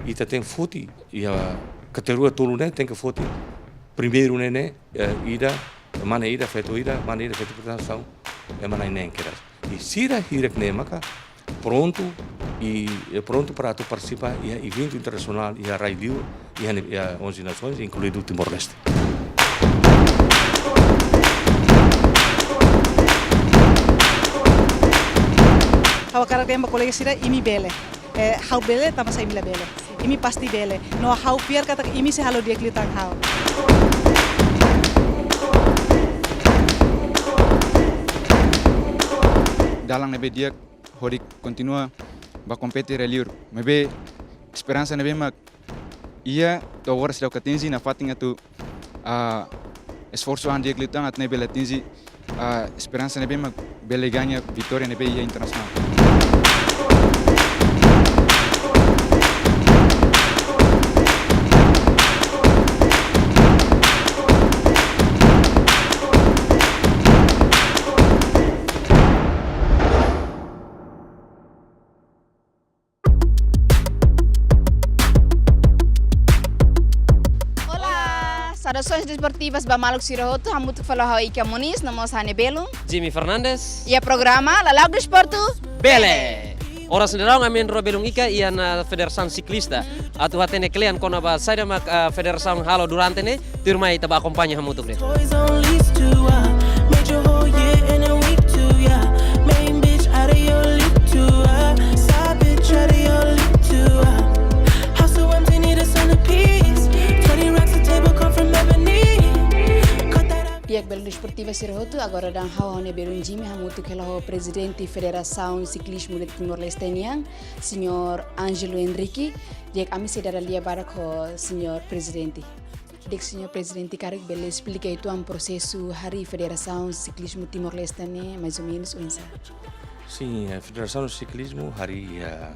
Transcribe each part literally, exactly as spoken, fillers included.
ita tenke foti, iha kategoria tolu ne'e tenke foti. Primeiru ne'e, ne'e, eh, ida, mane ida, feto ida, mane ida, feto protesaun, ema na'in neen kedas. I sira hirak ne'e maka prontu, i, eh, prontu para atu partisipa iha eventu internasionál, iha rai-liur, iha, iha onze nasoens, inkluidu Timor-Leste. Ha'u hakarak dehan ba kolega sira, imi bele. Eh, ha'u bele, tanba sá imi la bele. Imi pasti bele. No ha'u fiar katak imi sei halo di'ak liután ha'u. Dalan ne'ebé di'ak hodi kontinua bá kompete rai-liur. Maibé esperansa ne'ebé mak iha to'o agora seidauk atinje nafatin atu, ah, esforsu an di'ak liután atu nune'e bele atinje, ah, esperansa ne'ebé mak bele gaña vitória ne'ebé iha internasionál. Olá, saudasoens desportivas ba maluk sira hotu, hamutuk fali ho ha'u Ika Moniz, no mós ha'u-nia belun Jimmy Fernandes. Iha programa Lala'ok Desportu. Bele! Oras ne'e daudaun ami na'in-rua belun Ika iha ona Federasaun Siklista. Atu hatene kle'an kona-ba saida mak, ah, federasaun halo durante ne'e, tuirmai ita bá akompaña hamutuk de'it. Toys on lease too, uh, major whole year in a week too, yeah. Main bitch out of your league too, uh, side bitch out of your league too, uh. House so empty, need a centerpiece. Twenty racks a table come from ebony. Cut that up. Di'ak belun desportiva sira hotu, agora daudaun ha'u ho ha'u-nia belun Jimmy hamutuk hela ho Prezidente Federasaun Siklizmu de Timor-Leste nian, Señór Ângelo Henrique. Di'ak, ami sei dada lia badak ho Señór Prezidente. Di'ak, Señór Prezidente, karik bele esplika uitoan prosesu harii Federasaun Siklizmu Timor-Leste ne'e, mais ou menus, oinsá? Sin, eh, Federasaun Siklizmu harii, eh,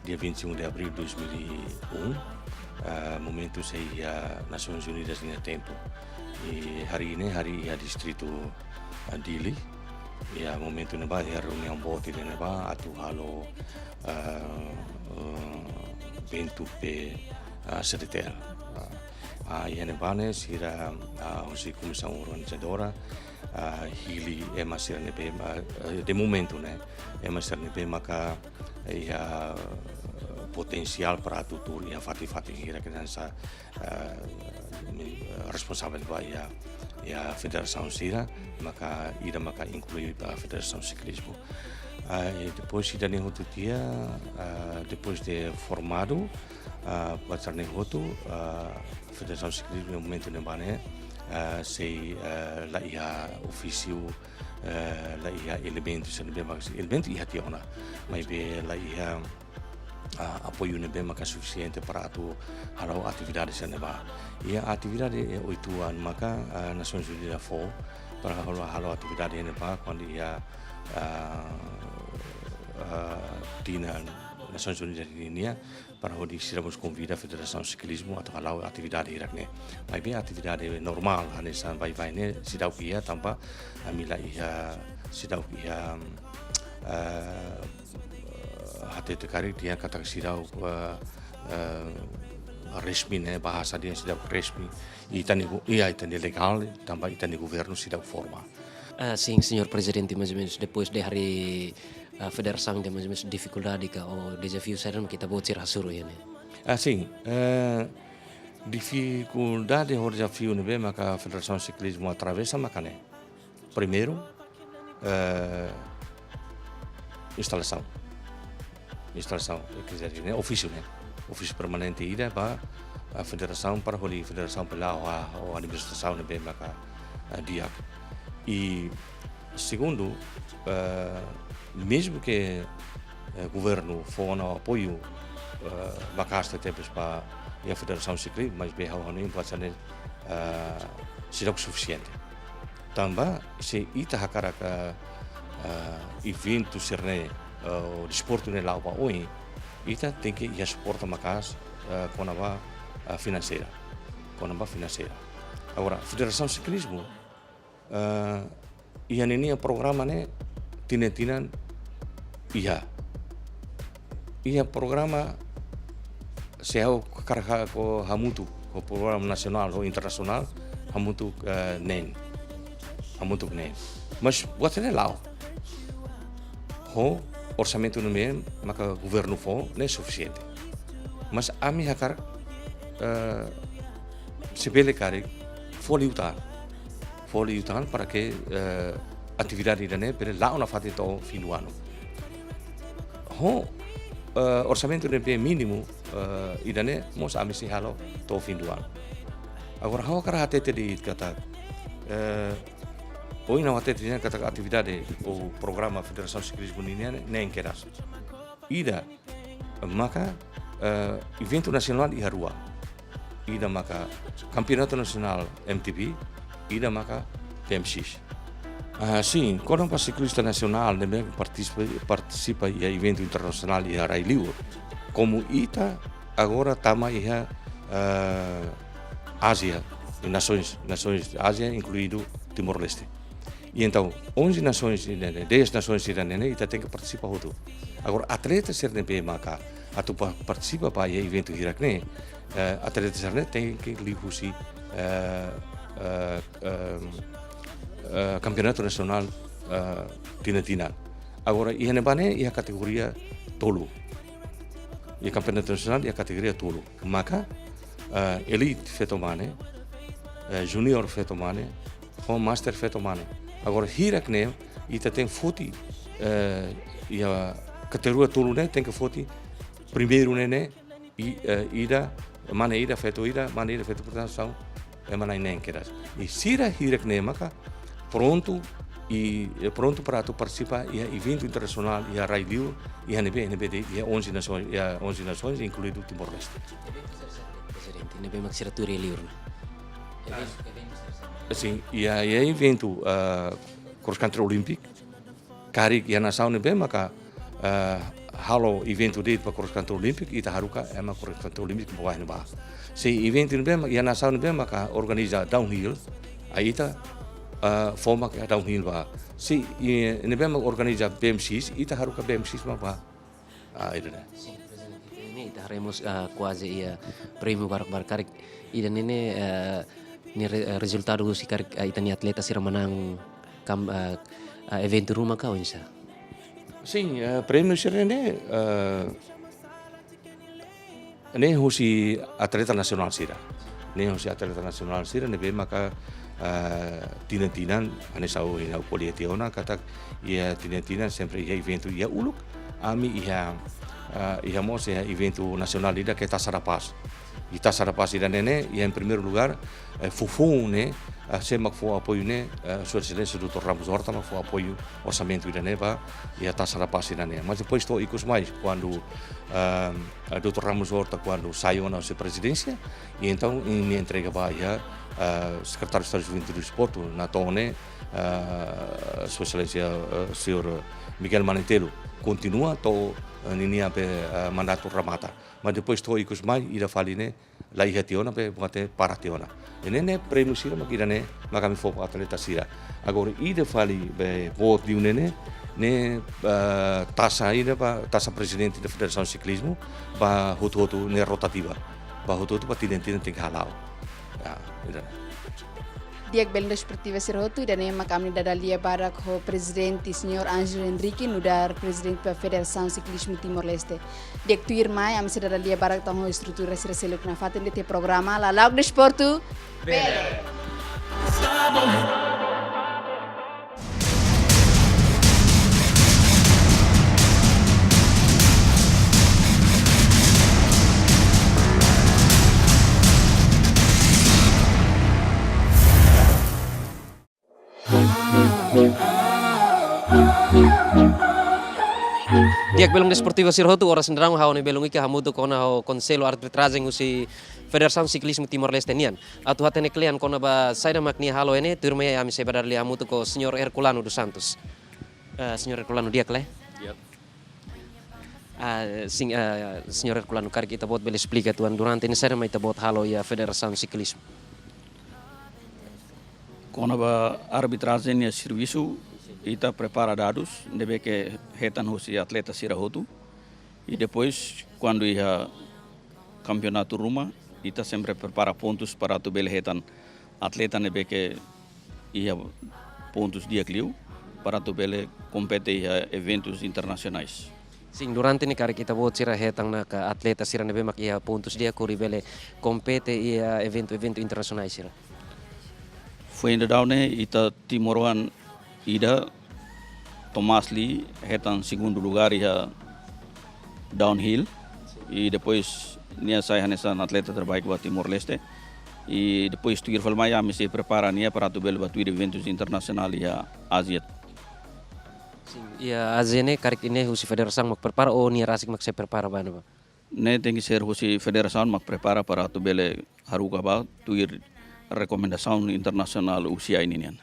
dia vinte e um de abril de dois mil e um, eh, momentu sei iha Nasoins Unidas nia tempu. I harii ne'e harii iha distritu, eh, Dili. Iha momentu ne'ebá, iha reuniaun boot ida ne'ebá, atu halo, eh, eh, bentuk be, eh, C D T L. Ah, ah, iha ne'ebá ne'e sira, ah, husi komisaun organizadora, ah, hili ema sira ne'ebé, ah, eh, de momentu ne'e, ema sira ne'ebé maka iha potensiál para atu tuur iha fatin-fatin hirak ne'e hanesan, ah, responsavel ba iha, iha federasaun sira, maka ida maka inklui ba Federasaun Siklizmu. Ah, i depois ida-ne'e hotu tiha, ah, depois de formadu, ah, buat sira-ne'e hotu, ah, Federasaun Siklizmu iha momentu ne'ebá ne'e, ah, sei, ah, la iha ofísiu, eh, la iha elementu sira ne'ebé maka, elementu iha tiha ona, maibé la iha, ah, apoiu ne'ebé maka sufisiente para atu halo atividade sira ne'ebá. Iha atividade, eh, oituan maka, ah, Nasoins Unidas fó para halo, halo atividade ne'ebá kuandu iha, ah, ah, tinan Nasoins Unidas nian, para hodi sira mós konvida Federasaun Siklizmu atu hala'o atividade hirak ne'e. Maibé atividade normál, hanesan baibain ne'e, seidauk iha tanba ami la iha, seidauk iha, eh, hatete karik dehan katak seidauk, eh, eh, resmi ne'e, bahasa dehan seidauk resmi. Ita-nia go-, iha ita-nia legál, tanba ita-nia governu seidauk forma. Ah, sin, Señór Prezidente, mais ou menus, depois de harii, ah, federasaun ida, mais ou menus, difikuldade ka, ou dezafiu saida mak ita-boot sira hasoru iha ne'e? Ah, sin, eh, difikuldade ho dezafiu ne'ebé maka Federasaun Siklizmu atravesa maka ne'e. Primeiru, eh, instalasaun. Instalasaun, eh, quer dizer, ne'e ofísiu ne'e. Ofísiu permanente ida ba, ah, federasaun para hodi federasaun bele la'o, ah, ho administrasaun ne'ebé maka, ah, di'ak. I segundu, eh, mezmu ke, eh, governu fó ona apoiu, eh, maka'as tebes ba iha Federasaun Siklizmu, maibé ha'u hanoin buat sira-ne'e, eh, seidauk sufisiente. Tanba se ita hakarak, eh, eh, eventu sira-ne'e, eh, desportu ne'e la'o ba oin, ita tenke iha suporta maka'as, eh, kona-ba, eh, finanseira. Kona-ba finanseira. Agora, Federasaun Siklizmu, eh, iha ninia programa ne'e tinan-tinan iha. Iha programa se ha'u hakarak hamutuk ho programa nasionál ou internasionál, hamutuk, eh, neen. Hamutuk neen. Mas buat sira-ne'e la'o. Ho orsamentu ne'ebé maka governu fó ne'e sufisiente. Mas ami hakarak, eh, se bele karik fó liután. Fó liután para que, eh, atividade ida-ne'e bele la'o nafatin to'o fim do ano. Ho, eh, orsamentu ne'ebé mínimu, eh, ida-ne'e mós ami sei halo to'o fim do ano. Agora, ha'u hakarak hatete de'it katak, eh, ohin ha'u hatete dehan katak atividade ou programa Federasaun Siklizmu ninian ne'e neen kedas. Ida maka, eh, eventu nasionál iha rua. Ida maka Kampeonatu Nasionál M T B, ida maka P M X. Ah, sin, kona-ba siklista nasionál ne'ebé partisipa, partisipa iha eventu internasionál iha rai-liur. Komu ita agora tama iha, eh, Ázia, i nasoens, nasoens Ázia, inkluidu Timor-Leste. I entaun, onze nasoens ida-ne'e, dez nasoens ida-ne'e, ita tenke partisipa hotu. Agora, atleta sira ne'ebé maka atu pa-, partisipa ba iha eventu hirak-ne'e, eh, atleta sira-ne'e tenke liuhusi, eh, eh, ehm, eh, Kampeonatu Nasionál, eh, tinan-tinan. Agora, iha ne'ebá ne'e, iha kategoria tolu. Iha Kampeonatu Nasionál, iha kategoria tolu. Maka, eh, elite feto mane, eh, junior feto mane, ho master feto mane. Agora, hirak-ne'e, ita tenke foti, eh, iha kategoria tolu ne'e, tenke foti primeiru ne'e, ne'e, i, eh, ida, mane ida feto ida, mane ida feto, portantu, são, ema na'in-neen kedas. I sira hirak-ne'e maka prontu, i, eh, prontu para atu partisipa iha eventu internasionál, iha rai-liur, iha ne'ebé, ne'ebé de'it, iha onze nasoens, iha onze nasoens, inkluidu Timor-Leste. Eventu sira-ne'e, Prezidente, ne'ebé mak sira tuur iha liur ne'e. Eventu, eventu sira-ne'e. Sin, iha, iha eventu, ah, cross country Olímpiku, karik iha nasaun ne'ebé maka, eh, halo eventu de'it ba cross country Olímpiku, ita haruka ema cross country Olímpiku ba iha ne'ebá. Se eventu ne'ebé ma-, iha nasaun ne'ebé maka organiza downhill, ah, ita, eh, fó mak iha downhill ba. Se, eh, ne'ebé maka organiza B M X, ita haruka B M X mak ba. Ah, ida-ne'e. Sin, Prezidente, ita haree mós, ah, kuaze iha prémiu barak-barak karik. Ida-ne'e ne'e, ah, ne'e re-, ah, rezultadu husi karik, ah, ita-nia atleta sira manán kam-, ah, ah, eventu ruma ka oinsá? Sin, eh, prémiu sira-ne'e, eh, ne'e husi atleta nasionál sira. Ne'e husi atleta nasionál sira ne'ebé maka, eh, tinan-tinan, hanesan ohin ha'u ko'alia tiha ona katak iha tinan-tinan sempre iha eventu iha uluk. Ami iha, eh, iha mós iha eventu nasionál ida ke Taça da Paz. I Taça da Paz ida-ne'e ne'e, iha em primeiro lugar, eh, foufoun ne'e, eh, sé mak fó apoiu ne'e, eh, Sua Exelénsia doutór Ramos Horta mak fó apoiu orsamentu ida-ne'e ba iha Taça da Paz ida-ne'e. Mas depois to'o ikus mai, kuandu, ah, doutór Ramos Horta, kuandu sai ona husi prezidénsia, i entaun nia entrega ba iha, ah, Sekretáriu Estadu Juventude e Desportu, na to'o ne'e, ah, Sua Exelénsia, ah, señór Miguel Manetelu, kontinua to'o, ah, ninia be, ah, mandatu remata. Mas depois to'o ikus mai, ida fali ne'e, la iha tiha ona be, buat ne'e para tiha ona. I ne'e ne'e prémiu sira mak ida-ne'e, mak ami fó ba atleta sira. Agora, ida fali be, boot liu ne'e ne'e, ne'e, ah, taxa ida ba, taxa prezidente da Federasaun Siklizmu, ba hotu-hotu ne'e rotativa. Ba hotu-hotu ba tinan-tinan tenke hala'o. Ya, ida-ne'e. Di'ak belun desportiva sira hotu, ida-ne'e mak ami dada lia barak ho Prezidente señór Ângelo Henrique, nu'udar Prezidente ba Federasaun Siklizmu Timor-Leste. Di'ak tuirmai, ami sei dada lia barak tan ho estrutura sira seluk nafatin de'it iha programa Lala'ok Desportu. Bele. Di'ak belun desportiva sira hotu, oras ne'e daudaun ha'u-nia belun Ika hamutuk ona ho Konsellu Arbitrajen husi Federasaun Siklizmu Timor-Leste nian. Atu hatene kle'an kona-ba saida mak nia halo ne'e, tuirmai ami sei ba dada lia hamutuk ho señór Herculano dos Santos. Eh, señór Herculano, di'ak ka lae? Di'ak. Ah, sin, ah, señór Herculano, karik ita-boot bele esplika uitoan durante ne'e saida mak ita-boot halo iha Federasaun Siklizmu? Kona-ba arbitrajen nia servisu, ita prepara dadus ne'ebé ke hetan husi atleta sira hotu. I depois, kuandu iha kampeonatu ruma, ita sempre prepara pontus para atu bele hetan atleta ne'ebé ke iha pontus di'ak liu, para atu bele kompete iha eventus internasionais. Sin, durante ne'e karik ita-boot sira hetan ona ka atleta sira ne'ebé mak iha pontus di'ak hodi bele kompete iha eventu-eventu internasionais sira? Foin daudaun ne'e ita timoroan ida, Tomás Lee, hetan segundu lugár iha downhill. I depois nia sai hanesan atleta terbaik ba Timor-Leste. I depois tuir fali mai ami sei prepara nia para atu bele ba tuir eventus internasionál iha Ázia. Sin, iha Ázia ne'e karik ne'e husi federasaun mak prepara ou nia rasik mak sei prepara ba ne'ebá? Ne'e tenke ser husi federasaun mak prepara para atu bele haruka ba tuir rekomendasaun internasionál U C I ninian.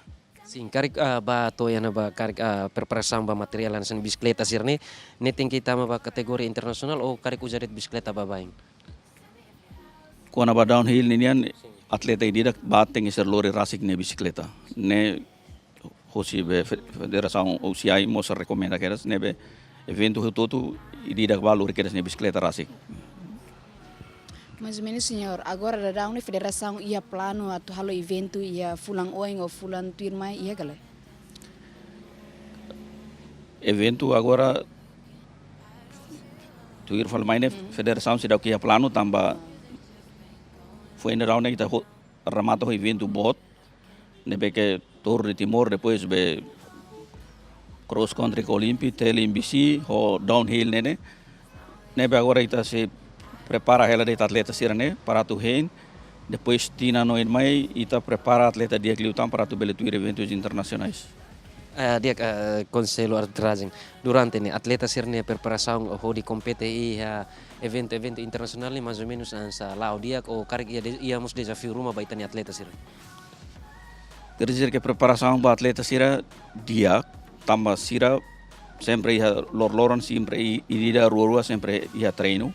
Sin, karik, ah, ba to'o iha ne'ebá karik, ah, preparasaun ba materiál hanesan bisikleta sira-ne'e, ne'e tenke tama ba kategoria internasionál ou karik uza de'it bisikleta baibain? Kona-ba downhill ninian, atleta ida-idak ba tenke ser lori rasik nia bisikleta. Ne'e husi be fe-, federasaun U C I mós rekomenda kedas ne'ebé eventu hotu-hotu ida-idak ba lori kedas nia bisikleta rasik. Mais ou menus, señór, agora daudaun ne'e federasaun iha planu atu halo eventu iha fulan oin ou fulan tuirmai iha ka lae? Eventu agora tuir fali mai ne'e, federasaun seidauk iha planu tanba foin daudaun ne'e ita ho-, remata ho eventu boot ne'ebé ke Tour de Timor, depois be cross country ka Olympic, T L M B C, ho downhill ne'e ne'e. Ne'ebé agora ita sei prepara hela de'it atleta sira-ne'e para atu hein. Depois tinan oin mai ita prepara atleta di'ak liután para atu bele tuir eventus internasionais. Eh, di'ak, eh, konsellu arbitrajen. Durante ne'e atleta sira-nia preparasaun hodi kompete iha eventu-eventu internasionál ne'e mais ou menus hanesan la'o di'ak ou karik iha de-, iha mós dezafiu ruma ba ita-nia atleta sira? Quer dizer que preparasaun ba atleta sira di'ak, tanba sira sempre iha lor-loron, sempre i-, ida-idak rua-rua sempre iha treinu.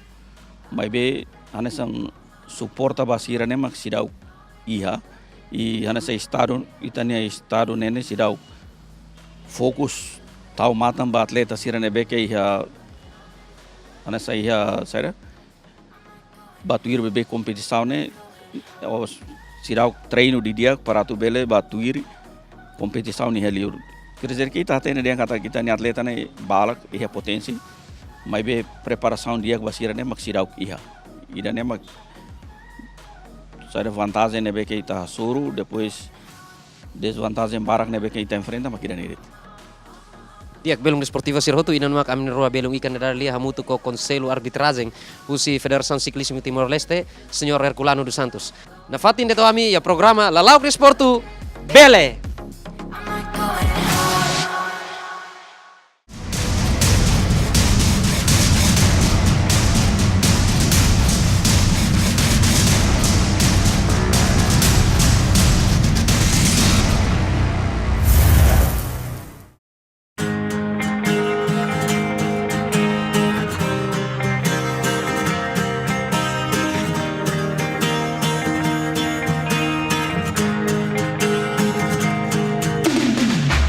Maibé hanesan suporta ba sira-ne'e mak seidauk iha. I hanesan estadu, ita-nia estadu ne'e ne'e seidauk fokus tau matan ba atleta sira ne'ebé ke iha, hanesan iha, saida, ba tuir beibeik kompetisaun ne'e, o seidauk treinu didi'ak para atu bele ba tuir kompetisaun iha liur. Quer dizer que ita hatene dehan katak ita-nia atleta ne'e barak iha potensi, maibé preparasaun di'ak ba sira-ne'e mak seidauk iha. Ida-ne'e mak saida vantajen ne'ebé ke ita hasoru, depois dezvantajen barak ne'ebé ke ita enfrenta mak ida-ne'e de'it. Di'ak, belun desportiva sira hotu, inan mak ami rua belun ikan dada lia hamutuk ho konsellu arbitrajen husi Federasaun Siklizmu Timor-Leste, señór Herculano dos Santos. Nafatin de'it ho ami iha programa Lala'ok Desportu, bele!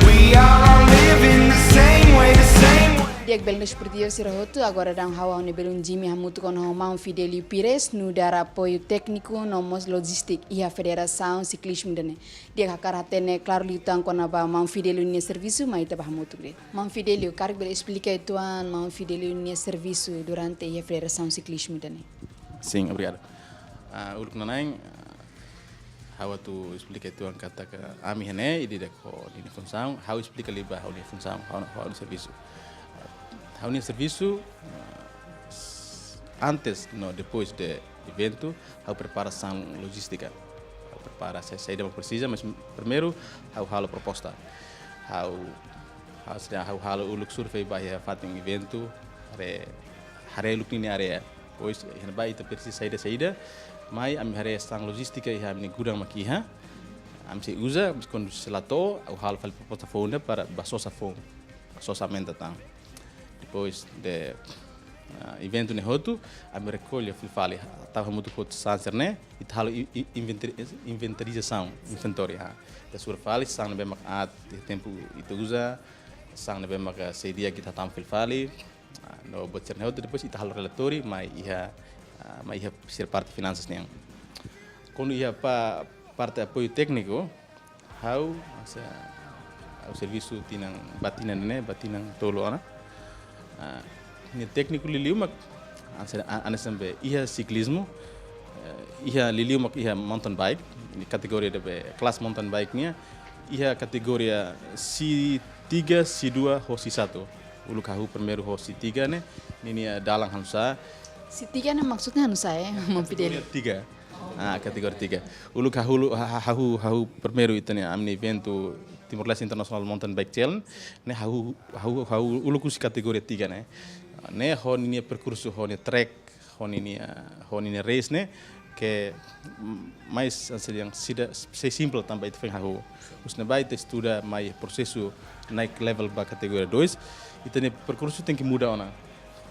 We are all living the same way, the same way. Di'ak, belun desportiva sira hotu, agora daudaun ha'u, ha'u-nia belun Jimmy hamutuk ho maun Fidelio Pires, nu'udar apoiu tékniku no mós lojístika iha Federasaun Siklizmu ida-ne'e. Di'ak, hakarak hatene klaru liután kona-ba maun Fidelio nia servisu, mai ita bá hamutuk de'it. Maun Fidelio, karik bele esplika uitoan maun Fidelio nia servisu durante iha Federasaun Siklizmu ida-ne'e? Sin, obrigadu. Ah, uluk nanain, ah, ha'u atu esplika uitoan katak ami iha ne'e, ida-idak ho ninia funsaun, ha'u esplika liu ba ha'u-nia funsaun, ha'u, ha'u-nia servisu. Ha'u-nia servisu, ah, s-, antes no depois de eventu, ha'u prepara sasán lojístika. Ha'u prepara sa-, saida mak presiza, mas primeiru ha'u halo proposta. Ha'u, ha'u sida ha'u halo uluk survei ba iha fatin eventu, haree, haree uluk ninia área. Depois, iha ne'ebá ita presiza saida, saida, mai ami haree sasán lojístika iha ami-nia gudang mak iha. Ami sei uza, mas kuandu sei la to'o, ha'u halo fali proposta foun ida para bá sosa foun, bá sosa aumenta tan. Depois de, ah, eventu ne'e hotu, ami rekolla fila fali, tau hamutuk ho sasán sira-ne'e, ita halo i-, i-, inventari-, inventarizasaun, inventóriu, ah. Ita sura fali, sasán ne'ebé mak aat, iha tempu ita uza, sasán ne'ebé mak, ah, sei di'ak ita hatama fila fali, ah, no buat sira-ne'e hotu, depois ita halo relatóriu, mai iha Ah, mai iha sira parte finansas nian. Kuandu iha pa-, parte apoiu tékniku, ha'u, hanesan, ha'u servisu tinan, ba tinan ne'e, ba tinan tolu ona. Ah, nia tékniku liuliu mak, hanesan, a-, hanesan be iha siklizmu, eh, iha liuliu mak iha mountain bike, ne'e kategoria ne'ebé kelas mountain bike nian, iha kategoria C tiga, C dua, ho C satu. Uluk hahú primeiru ho C tiga ne'e, ninia dalan hanusá. C tiga ne'e maksudnya hanusá, eh, maun Fidel? Kategoria tiga. Ah, kategoria tiga. Uluk hahú, ha-, ha-, hahú, hahú primeiru ita-nia, ami-nia eventu Timor-Leste International Mountain Bike Challenge, ne'e hahú, hahú, hahú uluk husi kategoria tiga ne'e. Ne'e ho ninia perkursu, ho nia track, ho ninia, ho ninia race ne'e, ke, mm, mais, hanesan dehan sida, sei simples tanba ita foin hahú. Husi ne'ebá ita estuda mai prosesu naik level ba kategoria dois, ita-nia perkursu tenke muda ona.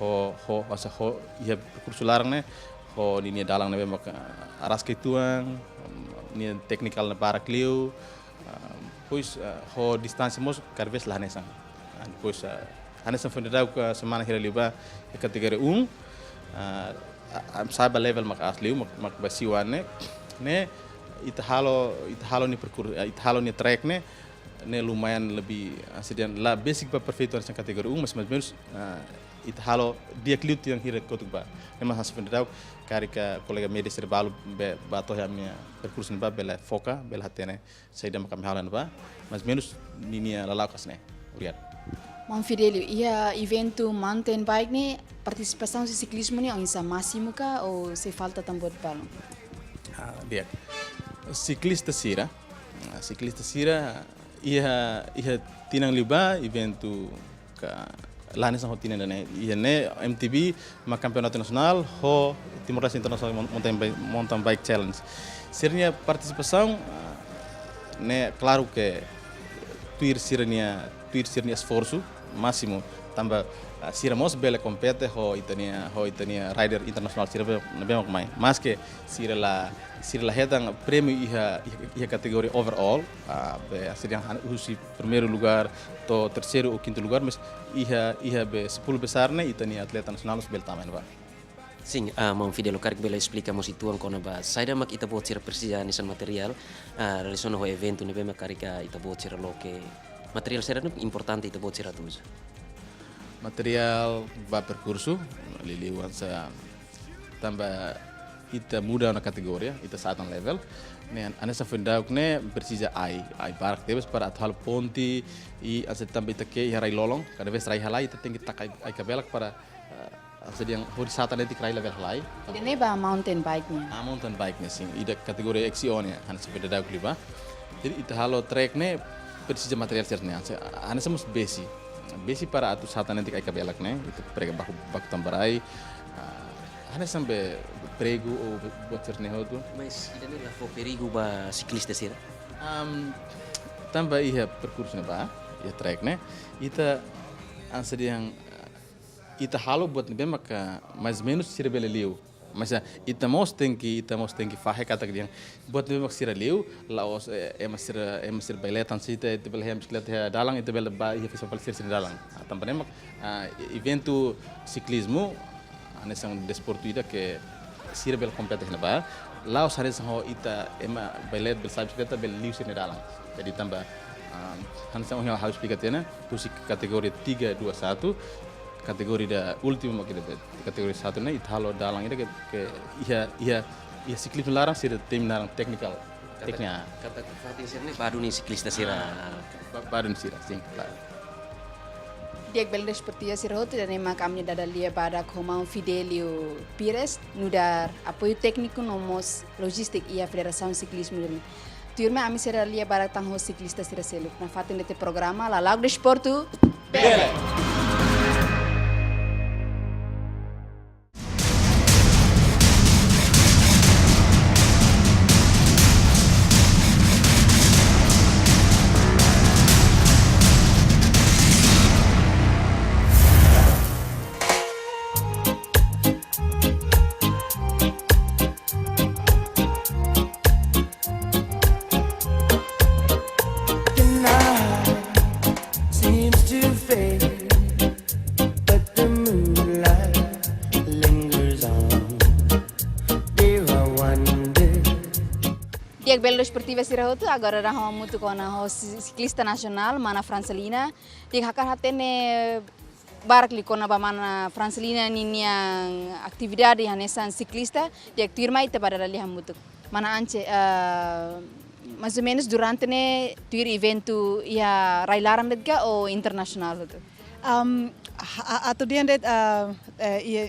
Ho, ho, hanesan ho, iha perkursu laran ne'e, ho ninia dalan ne'ebé maka araska uitoan, nia teknikál ne'e barak liu, ah, depois, ah, ho distánsia mós kada vez la hanesan. Ah, depois, ah, hanesan foin dadauk semana hira liubá, iha kategoria um, ah, ah, ah, sa'e ba level mak aas liu, mak, mak ba C one ne'e, ne'e, ita halo, ita halo nia perkur-, ah, ita halo nia track ne'e, ne'e lumayan lebih, ah, hanesan dehan la besik ba perfeitu hanesan kategoria um, mas mais menus, ah, ita halo di'ak liu tinan hira kotuk bá. Ne'e mak hanesan foin dadauk, karik kolega média sira balu be, bá to'o iha ami-nia perkursu ne'ebá, bele foka, bele hatene saida mak ami halo ne'ebá, mais menus ninia lala'ok hanesan ne'e. Obrigadu. Maun Fidelio, iha eventu mountain bike ne'e, partisipasaun husi siklizmu ne'e oinsá, másimu ka ou sei falta tan buat balun? Ah, di'ak. Siklista sira, ah, siklista sira, iha, iha tinan liubá, eventu ka la hanesan ho tinan ida-ne'e. Iha ne'e M T B mak kampeonatu nasionál ho Timor-Leste International Mon-, Mountain Bike, Mountain Bike Challenge. Sira-nia partisipasaun, ah, ne'e klaru ke tuir sira-nia, tuir sira-nia esforsu másimu tanba, ah, sira mós bele kompete ho ita-nia, ho ita-nia rider internasionál sira be, ne'ebé mak mai. Maske sira la, sira la hetan prémiu iha, iha, iha kategoria overall, ah, be, hanesan dehan husi primeiru lugar to'o terseiru ou kintu lugar, mas iha, iha be sepuluh besar ne'e ita-nia atleta nasionál mós bele tama iha ne'ebá. Sin, ah, maun Fidel, karik bele esplika mós uitoan kona-ba saida mak ita-boot sira presiza hanesan materiál, ah, relasiona ho eventu ne'ebé mak karik, ah, ita-boot sira loke, materiál saida ne'ebé importante ita-boot sira atu uza? Materiál ba perkursu, liuliu hanesan tanba ita muda ona kategoria, ita sa'e tan level. Ne'e, hanesan foin dadauk ne'e presiza ai, ai barak tebes para atu halo ponte, i hanesan tanba ita ke'e iha rai-lolon, kada vez rai halai, ita tenke taka ai, ai-kabelak para, eh, hanesan dehan hodi sa'e tan netik rai level halai. Ida-ne'e ba mountain bike nian? Ah, mountain bike nian, sin. Ida kategoria X C O nian, hanesan foin dadauk liubá. Jadi, ita halo track ne'e presiza materiál sira-ne'e. Hanesan, hanesan mós besi. Besi para atu sa'e tan netik ai-kabelak ne'e, ita prega baku, baku tanba rai. Ah, hanesan be pregu ou be buat sira-ne'e hotu. Mas ida-ne'e la fó perigu ba siklista sira? Am, tanba iha perkursu ne'ebá, iha track ne'e, ita hanesan dehan, ita halo buat ne'ebé maka mais menus sira bele liu. Mas, ah, ita mós tenke, ita mós tenke fahe katak dehan buat ne'ebé mak sira liu, la'ós, eh, ema sira, ema sira bailet hanesan ita, ita bele hetan bisikleta iha dalan, ita bele bá iha festival sira, sira dalan. Ah, tanba ne'e mak, ah, e-, eventu siklizmu, hanesan desportu ida ke sira bele kompete iha ne'ebá. La'ós hanesan ho ita ema bailet bele sa'e bisikleta bele liu sira-nia dalan. Jadi tanba, ah, hanesan ohin ha'u esplika tiha ona, husi kategoria tiga dua satu, kategoria ida últimu mak ida be, kategoria satu ne'e, ita halo dalan ida ke, ke iha, iha, iha siklizmu laran sira temi naran teknikál. Katak, teknikál. Katak fatin sira-ne'e ba duni siklista sira. Ah, ba, ba duni sira, sin, klaru. Di'ak, belun desportista sira hotu, ida-ne'e mak ami-nia dada-lia badak ho maun Fidelio Pires, nu'udar apoiu tékniku no mós lojístika iha Federasaun Siklizmu nian. Tuirmai ami sira lia badak tan ho siklista sira seluk. Nafatin de'it programa Lala'ok Desportu. Bele. The night seems to fade. Belo desportiva sira hotu, agora ita hamutuk ona ho si-, siklista nasionál, mana Francelina. Ita hakarak hatene barak liu kona-ba mana Francelina ninia atividade hanesan siklista, di'ak tuirmai ita bá dada lia hamutuk. Mana Ance, eh, mais ou menus durante ne'e tuir eventu iha rai-laran de'it ka ou internasionál hotu? Am, a-, a-, atu dehan de'it, ah, eh, iha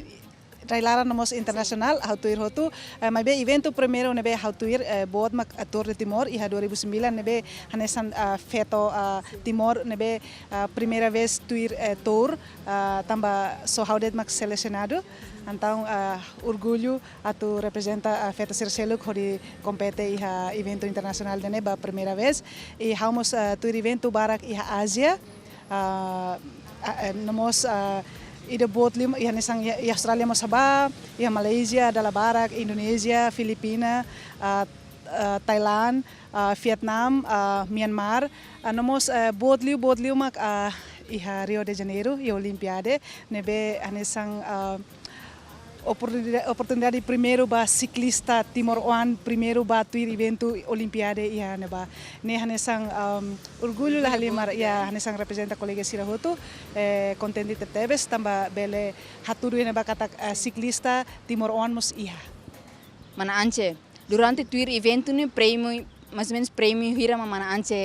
rai-laran no mós internasionál, ha'u tuir hotu, eh, maibé eventu primeiru ne'ebé ha'u tuir, eh, boot mak, eh, Tour de Timor, iha dua ribu sembilan ne'ebé hanesan, ah, feto, ah, Timor ne'ebé, ah, primeira vez tuir, eh, Tour, ah, tanba só ha'u de'it mak selesionadu. Entaun, ah, orgullu atu reprezenta, ah, feto sira seluk hodi kompete iha eventu internasionál ida-ne'e ba primeira vez. I ha'u mós, ah, tuir eventu barak iha Ázia, ah, ah, eh, no mós, ah, ida boot liu, iha hanesan iha, iha Austrália mós bá, iha Malázia dala barak, Indonézia, Filipina, ah, ah, Thailand, ah, Vietnam, ah, Myanmar, ah, no mós, eh, boot liu, boot liu mak, ah, iha Rio de Janeiro, iha Olimpiade, ne'ebé hanesan, ah, oportunida-, oportunidade primeiru ba siklista timoroan primeiru bá tuir eventu Olimpiade iha ne'ebá. Ne'e hanesan, am, orgullu la halimar, ya, hanesan reprezenta kolega sira hotu, eh, kontente tebetebes tanba bele hatudu iha ne'ebá katak, eh, siklista timoroan mós iha. Mana Ance, durante tuir eventu ne'e prémiu, mais ou menus prémiu hira mak Mana Ance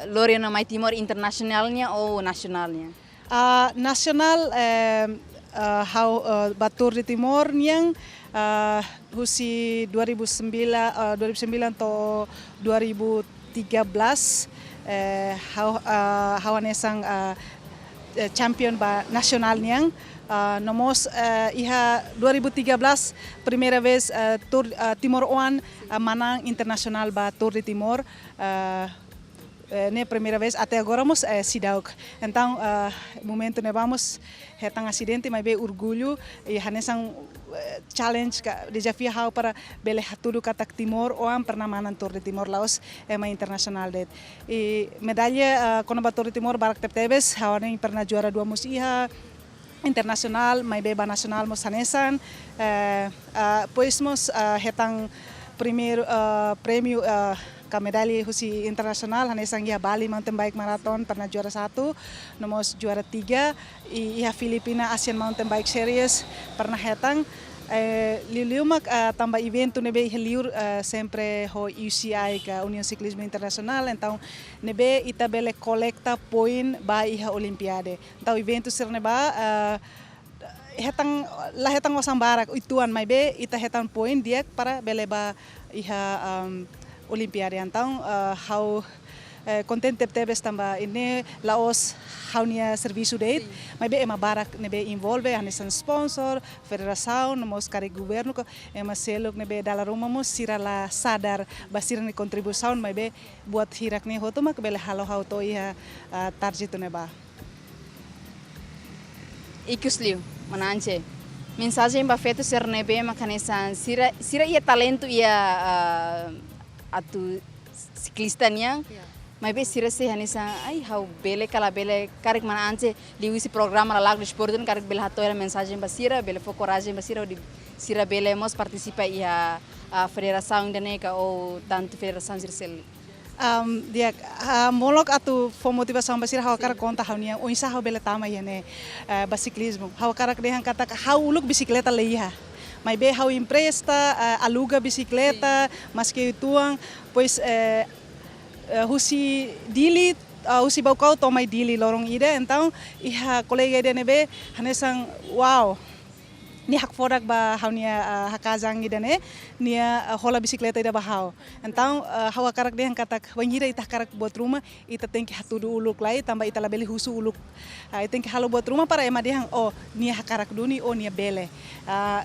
lori ona mai Timor, internasionál nian ou nasionál nian? Ah, nasionál, eh, ah, ha'u, eh, ba Tour de Timor nian, ah, husi dua ribu sembilan, ah, dua ribu sembilan to'o dua ribu tiga belas, eh, ha'u, ah, ha'u hanesan, ah, eh, champion ba nasionál nian. Ah, no mós, eh, iha dua ribu tiga belas, primeira vez, eh, Tour, ah, timoroan, ah, manán internasionál ba Tour de Timor. Ah, eh, ne'e primeira vez, até agora mós, eh, seidauk. Entaun, ah, momentu ne'ebá mós hetan asidente, maibé orgullu, i hanesan, eh, challenge ka dezafiu ha'u para bele hatudu katak timoroan pernah manán Tour de Timor, la'ós ema internasionál de'it. I medalla, ah, kona-ba Tour de Timor barak tebetebes, ha'u-nia pernah juara dua mós iha, internasionál, maibé ba nasionál mós hanesan. Eh, ah, depois mós, ah, hetan primeiru, ah, prémiu, ah, ka medalla husi internasionál, hanesan iha Bali Mountain Bike Marathon pernah juara satu, no mós juara tiga, i iha Filipina Asian Mountain Bike Series pernah hetan. Eh, liuliu mak, ah, tanba eventu ne'ebé iha liur, ah, sempre ho U C I ka União Ciclismo Internacional, entaun ne'ebé ita bele kolekta poin ba iha Olimpiade. Entaun eventu sira-ne'ebá, eh, hetan, la hetan osan barak uitoan, maibé ita hetan poin di'ak para bele ba iha, em, Olimpiade. Entaun, eh, ha'u, eh, kontente tebes tanba ne'e la'ós ha'u-nia servisu de'it, maibé ema barak ne'ebé envolve, hanesan sponsor, federasaun, no mós karik governu, ka ema seluk ne'ebé dala ruma mós sira la sadar ba sira-nia kontribuisaun, maibé buat hirak ne'e hotu mak bele halo ha'u to'o iha, ah, target ne'ebá. Ikusliu, Mana Ance. Mensajen ba feto sira ne'ebé mak hanesan sira, sira iha talentu iha, ah, atu siklista nian. Ya. Maibé sira sei hanesan, ai, ha'u bele ka la bele, karik Mana Ance liuhusi programa Lala'ok Desportu ne'e karik bele hato'o hela mensajen ba sira, bele fó korajen ba sira, hodi sira bele mós partisipa iha, ah, federasaun ida-ne'e ka ou tantu federasaun sira seluk. Am, di'ak, ah, molok atu fó motivasaun ba sira, ha'u hakarak konta ha'u-nia oinsá ha'u bele tama iha ne'e, eh, ba siklizmu. Ha'u hakarak dehan katak ha'u uluk bisikleta la iha. Maibé ha'u empresta, eh, aluga bisikleta, maski uitoan, depois, eh, eh, husi Dili, ah, husi Baucau to'o mai Dili loron ida, entaun iha kolega ida ne'ebé hanesan, wow, nia hakfodak ba ha'u-nia, ah, hakajang ida-ne'e, nia, ah, hola bisikleta ida ba ha'u. Entaun, ah, ha'u hakarak dehan katak, bainhira ita hakarak buat ruma, ita tenke hatudu uluk lai, tanba ita labele husu uluk. Ah, ita tenke halo buat ruma para ema dehan, oh, nia hakarak duni, oh, nia bele. Ah,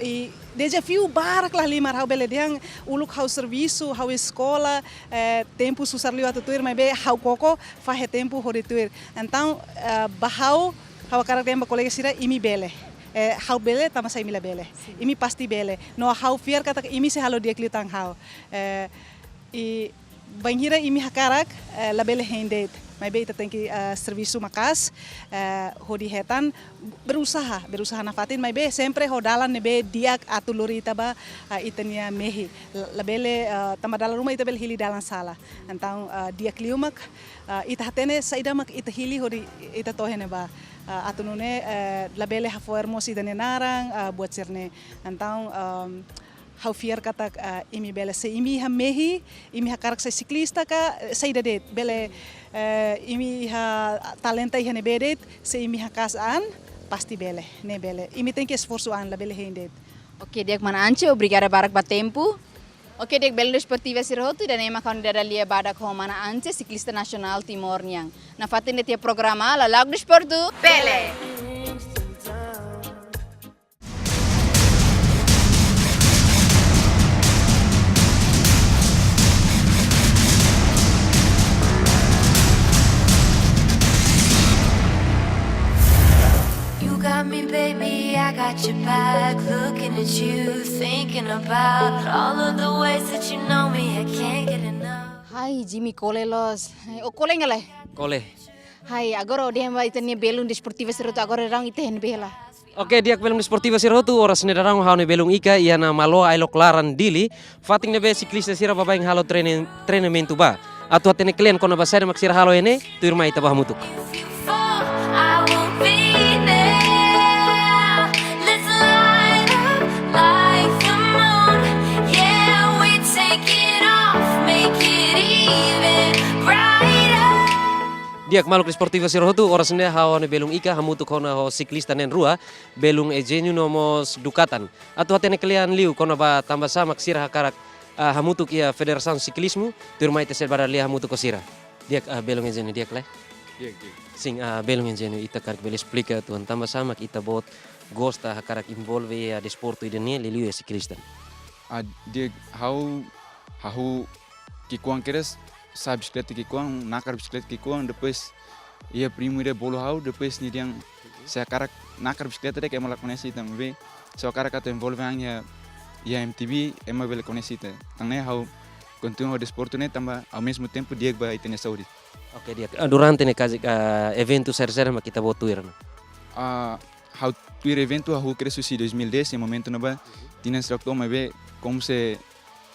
i dezafiu barak la halimar, ha'u bele dehan uluk ha'u servisu, ha'u eskola, eh, tempu susar liu atu tuir, maibé ha'u koko fahe tempu hodi tuir. Entaun, eh, ba ha'u, ha'u hakarak dehan ba kolega sira, imi bele. Eh, ha'u bele, tanbasá imi labele? Imi pasti bele. No ha'u fiar katak imi sei halo di'ak liután ha'u. Eh, i bainhira imi hakarak, eh, labele hein de'it. maibé ita tenke, eh, servisu maka'as, eh, hodi hetan, berusaha, berusaha nafatin, maibé sempre ho dalan ne'ebé di'ak atu lori ita ba, eh, ita-nia mehi. La-, labele, eh, tanba dalan ruma ita bele hili dalan sala. Entaun, eh, di'ak liu mak, eh, ita hatene saida mak ita hili hodi ita to'o iha ne'ebá. Eh, atu nune'e, eh, labele hafo'er mós ita-nia naran, eh, buat sira-ne'e. Entaun, ehm, ha'u fiar katak, eh, imi bele, se imi iha mehi, imi hakarak sai siklista ka, eh, saida de'it, bele, eh, imi iha talenta iha ne'ebé de'it, se imi haka'as an, pasti bele, ne'e bele. Imi tenke esforsu an, labele hein de'it. Oke, di'ak mana Ance, obrigada barak ba tempu. Oke, di'ak belun desportiva sira hotu, ida-ne'e mak ha'u-nia dada lia badak ho mana Ance, siklista nasionál Timor nian. Nafatin de'it iha programa Lala'ok Desportu. Bele. You got me, baby, I got your back. Looking at you, thinking about all of the ways that you know me, I can't get enough. Hai, Jimmy, kole loos. Hai, o kole nggak le? Kole. Hai, agora ó dehan ba ita-nia belun desportiva sira hotu, agora daudaun ita iha ne'ebé hela? Oke, di'ak belun desportiva sira hotu, oras ne'e daudaun ha'u-nia belun Ika iha ona Maloa, ailok laran Dili, fatin ne'ebé siklista sira baibain halo treine-, treinamentu ba. Atu hatene kle'an kona-ba saida mak sira halo iha ne'e, tuirmai ita bá hamutuk. If you fall, I will be there. Let's light up like the moon. Yeah, we take it off, make it even brighter. Di'ak maluk desportiva sira hotu, oras ne'e ha'u ho ha'u-nia belun Ika hamutuk ona ho siklista na'in rua, belun Eugênio no mós Ducatan. Atu hatene kle'an liu kona-ba tanbasá mak sira hakarak, ah, hamutuk iha Federasaun Siklizmu, tuirmai ita sei bá dada lia hamutuk ho sira. Di'ak, ah, belun Eugênio, di'ak le? Di'ak, di'ak. Sin, ah, belun Eugênio, ita karik bele esplika uitoan tanbasá mak ita-boot gosta hakarak envolve iha desportu ida-ne'e, liuliu iha siklista? Ah, di'ak, ha'u, ha'u ki'ikoan kedas sa'e bisikleta ki'ikoan, nakar bisikleta ki'ikoan, depois iha primu ida bolu ha'u, depois nia dehan se hakarak nakar bisikleta de'it ema la koñese ita, maibé se hakarak atu envolve an iha, iha M T B, ema bele koñese ita. Tan ne'e ha'u kontinua ho desportu ne'e tanba ao mesmo tempo di'ak ba ita-nia saúde. Oke, di'ak. Ah, durante ne'e karik, ah, eventu sira-sira mak ita-boot tuir ona? Ah, ha'u tuir eventu ha'u kedas husi dois mil e dez, iha momentu ne'ebá, tinan sira to'o, maibé komu se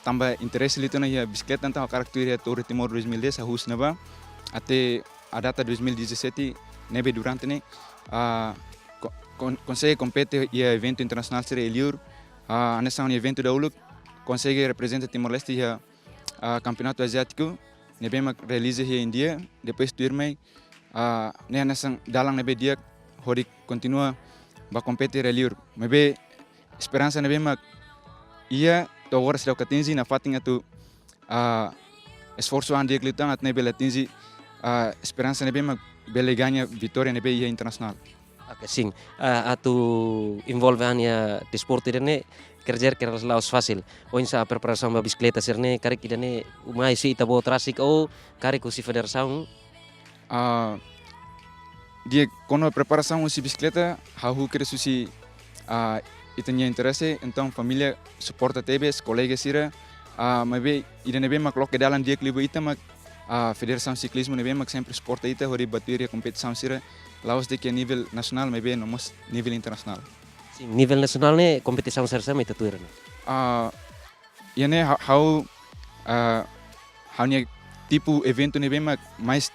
tanba interese liu tiha ona iha bisikleta, entaun ha'u hakarak tuir iha Tour de Timor dois mil e dez, ha'u husu ne'ebá, até a data dois mil e dezassete, ne'ebé durante ne'e, ah, ko-, kon-, konsege kompete iha eventu internasionál sira iha li'ur, ah, hanesan eventu dahuluk, konsege reprezenta Timor-Leste iha, ah, Kampeonatu Aziátiku, ne'ebé mak realiza iha Índia, depois tuirmai, ah, ne'e hanesan dalan ne'ebé di'ak hodi kontinua bá kompete iha li'ur. Maibé esperansa ne'ebé mak iha to'o agora seidauk atinje, nafatin atu, ah, esforsu an di'ak liután atu nune'e bele atinje, ah, esperansa ne'ebé mak bele gaña vitória ne'ebé iha internasionál. Oke, sin. Ah, atu envolve an iha desportu ida-ne'e, quer dizer que la'ós fasil. Oinsá preparasaun ba bisikleta sira-ne'e, karik ida-ne'e mai husi ita-boot rasik ou karik husi federasaun? Ah, di'ak, kona-ba preparasaun husi bisikleta, ha'u kedas husi, ah, ita-nia interese, entaun família suporta tebes, kolega sira, ah, maibé ida ne'ebé mak loke dalan di'ak liu ba ita mak, ah, Federasaun Siklizmu ne'ebé mak sempre suporta ita hodi bá tuir iha kompetisaun sira, la'ós de'it iha nivel nasionál, maibé no mós nivel internasionál. Sin, nivel nasionál ne'e kompetisaun sira-sira mak ita tuir ona? Ah, iha ne'e ha-, ha'u, ah, ha'u-nia tipu eventu ne'ebé mak mais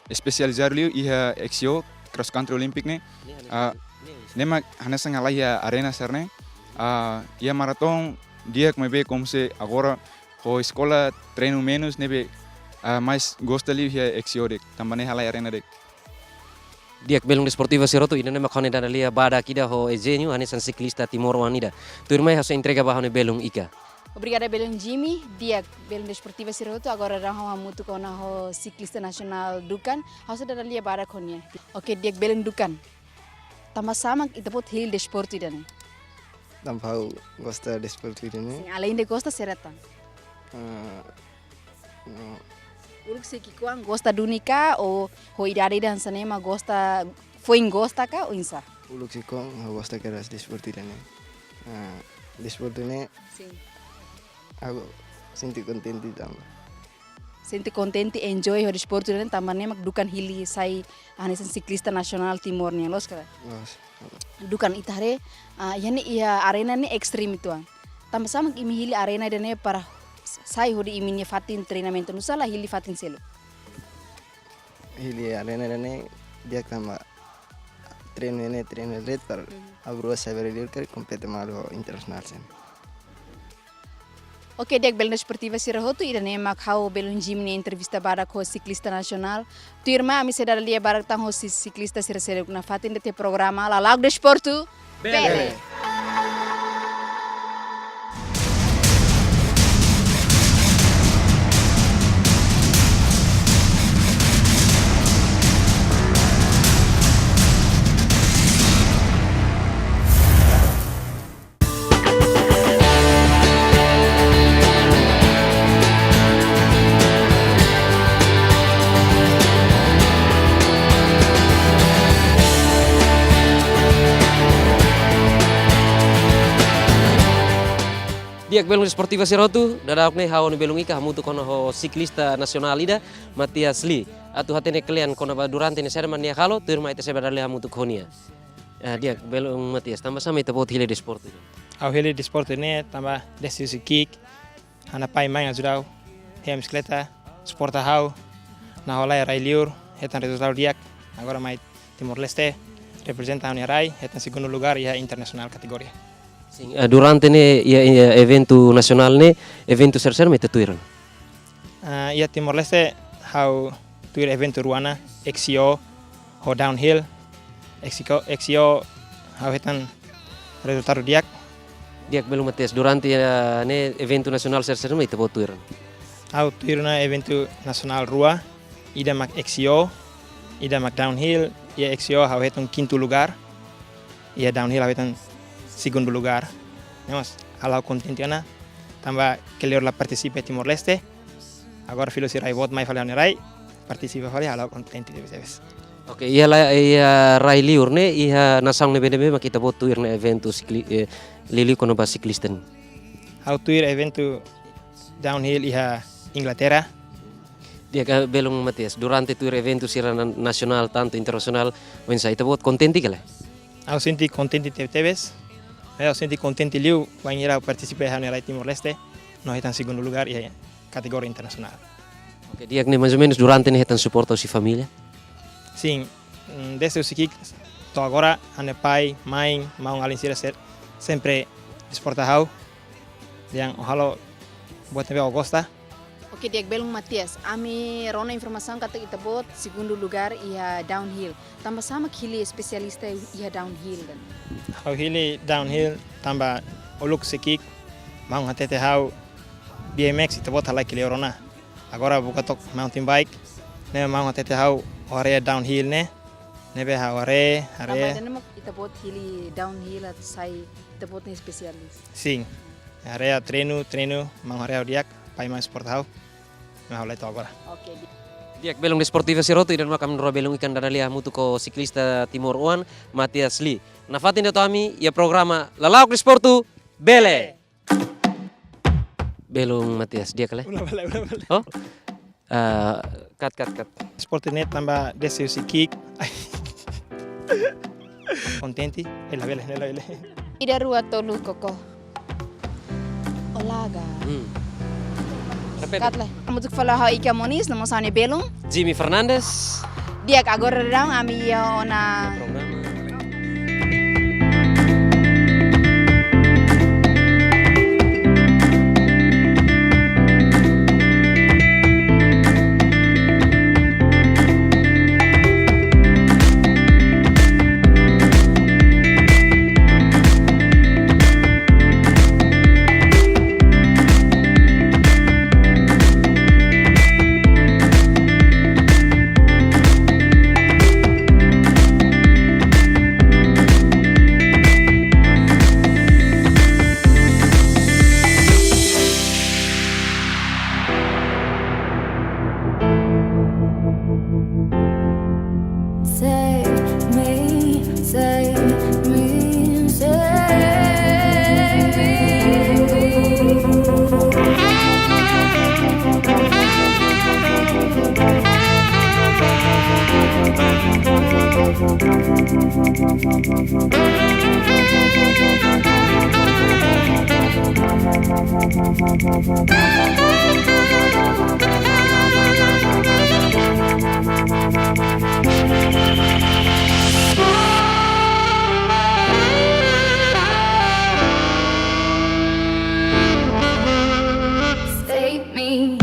espesializadu liu iha X C O, Cross Country Olympic ne'e. Ne'e hanesan, ah, ne'e hanesan, ne'e mak hanesan halai iha arena sira-ne'e. Ah, iha maratón di'ak, maibé komu se agora ho eskola treinu menus, ne'ebé, ah, mais gosta liu iha X C O de'it, tanba ne'e halai arena de'it. Di'ak belun desportiva sira hotu, ida-ne'e mak ha'u-nia dada lia badak ida ho Eugênio, hanesan siklista timoroan ida. Tuirmai ha'u sei entrega ba ha'u-nia belun Ika. Obrigada belun Jimmy, di'ak belun desportiva sira hotu, agora daudaun ha'u hamutuk ona ho siklista nasionál Dukan, ha'u sei dada lia badak ho nia. Oke, di'ak belun Dukan. Tanbasá mak ita-boot hili desportu ida-ne'e? Tanba ha'u gosta desportu ida-ne'e. Sin, alende gosta saida tan? Ah, no. Uluk sei ki'ikoan gosta duni ka, ou ho idade ida hanesan ne'e mak gosta, foin gosta ka, oinsá? Uluk sei ki'ikoan ha'u gosta kedas desportu ida-ne'e. Ah, desportu ne'e. Sin. Ha'u sente kontente tanba. Sente kontente, enjoy ho desportu ne'e tanba ne'e mak Dukan hili sai hanesan siklista nasionál Timor nian, loos ka lae? Loos. Dukan, ita haree, ah, iha ne'e iha arena ne'e ekstrem uitoan. Tanba sá mak imi hili arena ida-ne'e para sai hodi imi-nia fatin treinamentu, nusá la hili fatin seluk? Hili arena ida-ne'e di'ak tanba treinu ne'e treinu de'it para Mhm. aban-bainrua sai bele liur karik kompete malu ho internasionál sira. Oke, di'ak belun desportiva sira hotu, ida-ne'e mak ha'u belun Jimmy nia entrevista badak ho siklista nasionál. Tuirmai ami sei dada lia badak tan ho si-, siklista sira seluk nafatin de'it iha programa Lala'ok Desportu. Bele. Bele. Di'ak belun desportiva sira hotu, daudaun ne'e ha'u-nia belun Ika hamutuk ona ho siklista nasionál ida, Matias Lee. Atu hatene kle'an kona-ba durante ne'e saida mak nia halo, tuirmai ita sei bele lia hamutuk ho nia. Ah, di'ak belun Matias, tanba sá mak ita-boot hili desportu? Ha'u hili desportu ne'e tanba dezde husi ki'ik, ha'u-nia pai-main ajuda ha'u, hein bisikleta, suporta ha'u, ha'u hala'o iha rai-liur, hetan rezultadu di'ak, agora mai Timor-Leste, reprezenta ha'u-nia rai, hetan segundu lugár iha internasionál kategoria. Sin, eh, durante ne'e iha, iha eventu nasionál ne'e, eventu saida-saida mak ita tuir? Ah, iha Timor-Leste, ha'u tuir eventu rua ona, X C O, ho downhill, X C O, X C O, ha'u hetan rezultadu di'ak. Di'ak belun Matias, durante, eh, ne'e eventu nasionál saida-saida mak ita-boot tuir? Ha'u tuir ona eventu nasionál rua, ida mak X C O, ida mak downhill, iha X C O ha'u hetan kintu lugár, iha downhill ha'u hetan segundu lugár. Ne'e mós halo ha'u kontente ona, tanba kleur la partisipa iha Timor-Leste, agora fila husi rai boot mai fali ha'u-nia rai, partisipa fali halo ha'u kontente tebes-tebes. Oke, iha la, iha rai-liur ne'e, iha nasaun ne'ebé-ne'ebé mak ita-boot tuir ne'e eventu sikli-, eh, liuliu kona-ba siklista ne'e? Ha'u tuir eventu downhill iha Inglaterra. Di'ak belun Matias, durante tuir eventu sira na-, nasionál, tantu internasionál, oinsá ita-boot kontente ka lae? Ha'u sente kontente tebetebes. Ha'u sente kontente liu, wainhira ha'u partisipa iha ha'u-nia rai Timor-Leste, no hetan segundu lugár iha kategoria internasionál. Oke, di'ak ne'e mais ou menus durante ne'e hetan suporta husi família? Sin, mm, dezde husi ki'ik to'o agora, ha'u-nia pai, main, maun-alin sira se-, sempre suporta ha'u. Dehan ó halo buat ne'ebé ó gosta. Oke, di'ak belun Matias, ami rona informasaun katak ita-boot segundu lugár iha downhill. Tanba sá mak hili espesialista iha downhill de'it? Ha'u hili downhill tanba uluk husi ki'ik maun hatete ha'u B M X ita-boot halai kleur ona. Agora buka to'o mountain bike, ne'e maun hatete ha'u ó haree downhill ne'e, ne'ebé ha'u haree, haree. Tanba ida-ne'e mak ita-boot hili downhill atu sai ita-boot nia espesialis. Sin. Haree ha'u treinu, treinu, maun haree ha'u di'ak, pai-main suporta ha'u. Nah, halai to'o agora. Oke, di- Di'ak belun desportiva sira hotu, ida-ne'e mak ami na'in-rua belun Ika dada lia hamutuk ho siklista timoroan, Matias Lee. Nafatin de'it ho ami iha programa Lala'ok Desportu, bele. Belun Matias, di'ak ka lae? Ulang balik, ulang balik. Oh? Eh, cut, cut, cut. Desportu ne'e tanba dezde husi ki'ik. Kontente, hela bele, hela bele. Ida, rua, tolu, koko. Olaga. Hmm. Repete. Cut lae. Hamutuk fali ho Ika Moniz, no mós ha'u-nia belun Jimmy Fernandes. Di'ak, agora daudaun ami iha ona programa. Save me.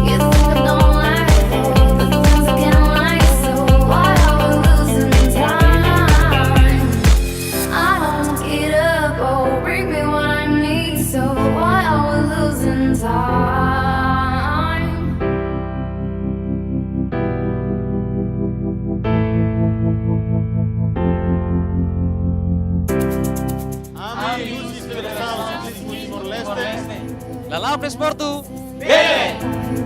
You think I don't like the things I can like, so why are we losing time? I don't get up, oh, bring me what I need, so why are we losing time? Ami husi Federasaun Siklismu Timor-Leste. Lala'ok desportu. Bele!